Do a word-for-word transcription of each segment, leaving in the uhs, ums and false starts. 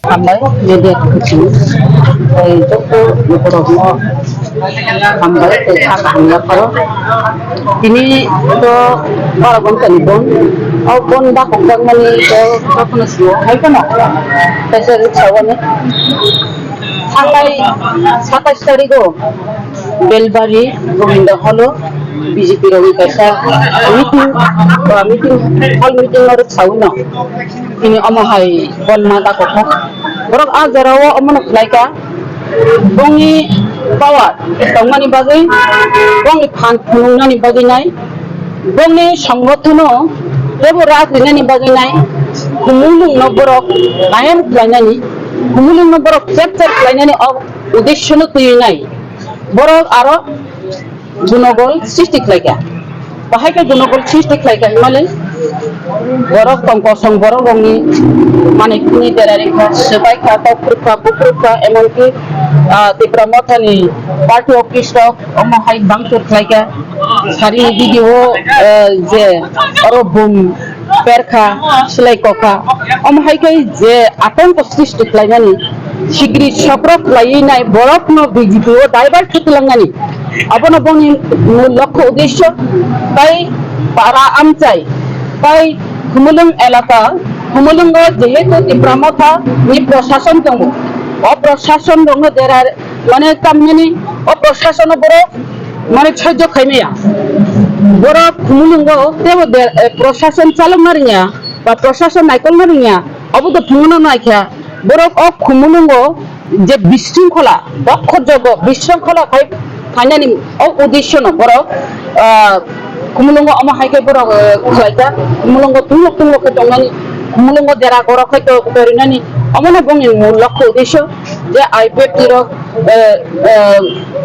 Hambai, media kuching, tei joto lukurokno hambai tei sak hamya pharo. Tini to baro ghonta ni bon, o bon da kokjakmani to jotono sio hai kono, kaisa riksa wani. Satai, satais tarigo Belbari Govinda Hall o B J P rokni kaisa meeting, ba meeting, hall meeting o rwksaui no. Tini omo hai bon ma da kokha. Borok a jora o omo no khlai kha. Bongni power tongmani bagwi, bongni phan phunuknani bagwi nai, bongni songothono teibo rak rinani bagwi nai, khumulwngno borok kaiyam khlainani, khumulwngno borok chepchep khlainani o uddesyono twiwi nai. Borok aro gunogol srishti khlaikha. Bahai khe gunogol srishti khlaikha hinmale borok tong kosong, borok rokni manikni derari kha, swbai kha, kok phuru kha, buphuru kha, emonki, ah, Tipra Mothani party office rok omo hai bangchur khlaikha. Sari video, ah, je oro bum perkha, silai kokha, omo hai khe je atongko srishti khlaimani, sikri sokrok khlaiwi nai borokno B J P o divert khe twlangnani, abono boni mul lokho uddesyo, tai para amchai, tai Khumulwng elaka, Khumulwngo jehetu Tipra Motha ni prosason tongo, o prosason rokno dera, mane, tamnani o prosason o borok, mane, sahajyo khaimaya. Borok Khumulwngo teibo de, eh, prosason chalokna rwngya ba prosason naikolna rwngya, obo to phunukna naikha. Borok o Khumulwngo je bisringkhola, bokhorjogo bisringkhola khai phainani o uddesyono borok, ah, Khumulwngo omo hai khe borok, eh, khlaijak. Khumulwngo tunglo tunglo khe tongnani, Khumulwngo dera gorok khai to-, torinani, omono bongni mul lokho uddesyo je I P F T rok, eh, eh,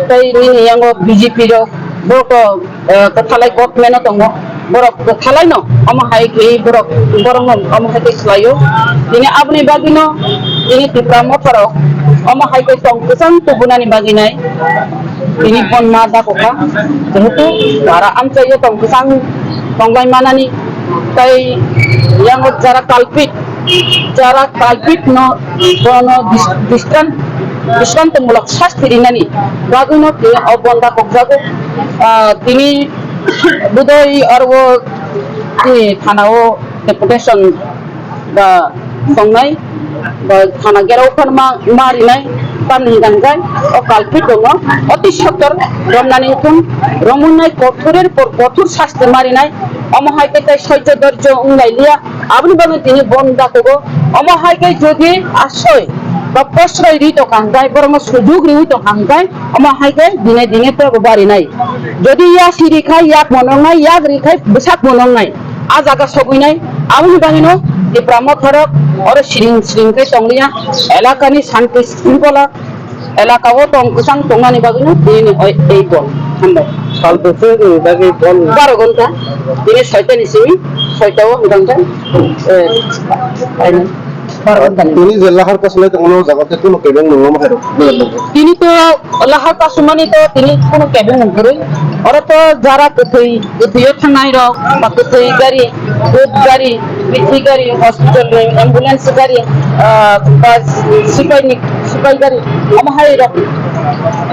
tei nini yango B J P rok, borok to, eh, kwthalai government o tongo, borok kwthalaino omo hai khe borok, borokno omo hai khe khlaio. Tini aboni bagwino tini Tipra Motha rok omo hai khe tong kwchang tubunani bagwi nai. Tini bon ma dakokha, jehetu para amchaio tong kwchang tonglai manani, tai yango jara culprit, jara culprit no bono dis-, distan-, distantmulok sasti rinani bagwino tini o bon dakokjago. Ah, tini budai aro tini thana o deputation ba tongnai, ba thana gerao phano ma, ma rinai, tamni hwnkha hwnkhe o culprit rokno oti sottor romnani wngthung, romwi nai kothorer por kothor sasti ma rinai, omo hai khe tei soicho dorjo wng lai liya, aboni bagwi tini bon dakugo, omo hai khe jodi asoi ba prosroi ri tongkha hwnkhe, borokno sujuk riwi tongkha hwnkhe, omo hai khe dine dine teibo barinai. Jodi yasi ri khai yak monongnai, yak ri khai bwsak monongnai. A jaga sogwinai, aboni bagwino Tipra Motha rok oro siring siring khe tongliya, elakani santi sringkhola, elaka o tong kwchang tongnani bagwino tini oi, ei bon. Hambai. Sal bwswkni bagwi bon. Baro ghonta, tini soita ni simi, soita o hwnkha hwnkhe, eh, painai. Baro ghonta ni. Tini je lahar kasulai tongmani o jaga tei kuno kebeng nungma hai rok. Tini to lahar kasumani to tini kuno kebeng nung kwrwi. Oro to jara kwthwi, kwthwio thangnai rok, ba kwthwi gari, bus gari, bithi gari, hospital ni ambulance gari, ah, ba sipai ni, sipai gari, omo hai rok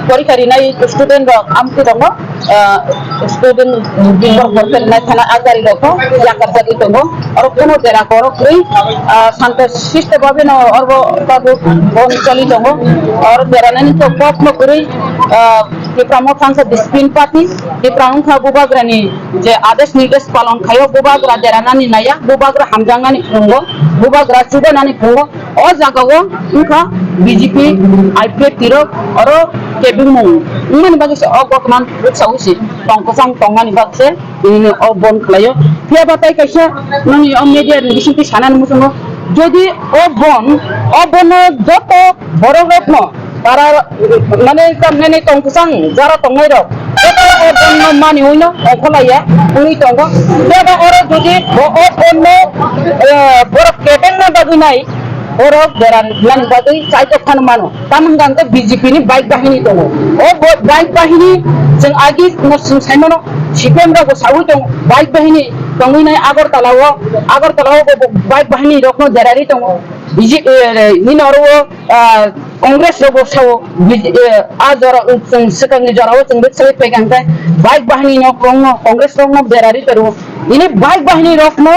porikha rinai student rok amtwi tongo, ah, student bimbo porikha rinai thana a gari rok bo yakar jagwi tongo. Oro kuno dera korok kwrwi, ah, santo siste babeno oro bo tabuk bon choli tongo. Oro dera nani to kok no kwrwi, ah, Tipra Motha wngkha discipline party, Tipra wngkha Bubagrani je adesh nirdesh palon khaio, Bubagra deranani naiya, Bubagra hamjaknani phungo, Bubagra chubanani phungo, o jagao wngkha B J P, I P F T rok oro kebengmung wngmani bagwi se o gotman rwksaui se tong kwchang tongmani bagwi se tini o bon khlaio. Phiya ba tai kaisa nini o media ni bisingtwi sanani muchungo, jodi o bon, o bono joto borok rokno Para mane tamnani tong kwchang jara tongnai rok. Joto o bonno mani hwino ongkholaiya wngwi tongo. Tebo oro jodi bo o bonno, eh, borok kebengna bagwi nai, borok beran nani bagwi chaitok phano mano. Tamoni hwnkhe B J P ni bike bahini tongo. O bo-, bike bahini chwng agi no chwng saimano C P M rok bo saui tongo. Bike bahini tongwi nai Agartala o, Agartala o bo, bo bike bahini rokno derari tongo. B J P, eh, nini oro o, ah, Congress rok bo sao, B J, eh, a jora, chwng swkangni jora o chwng bwsai phaikha hwnkhe bike bahini no, Congress rok no derari tongo. Ini bike bahini rok no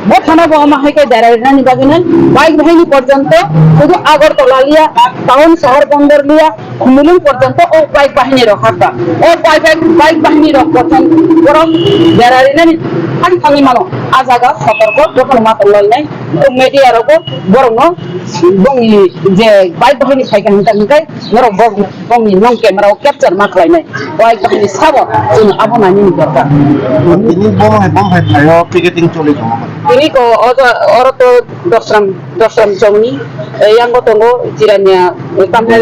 bo thana bo ama hai khe derari nani bagwi nai bike bahini porjonto sudu Agartala liya, town sahar bondor liya, Khumulwng porjonto o bike bahini rok hakha. O bike, bike, bike bahini rok porjon borok derari nani thani thani mano. A jaga sotorko jotono ma tonglainai. O media rok bo borok no bongni je bike bahini phaikha hwnkha hwnkhe norok bo bongni non camera o capture ma khlainai. Bike bahini sabo chwng abo nani ni dorkar. Tini bom hai bom hai phaio picketing choli tongo. Tini ko o ja-, oro to Dosram, Dosram chongni, eh, yango tongo Jirania, eh, tamni,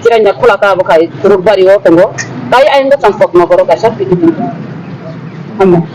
Jirania khula ta abo khai Rukbari o tongo. Tai ayang Champok nogoro kaisa picnic. Amo.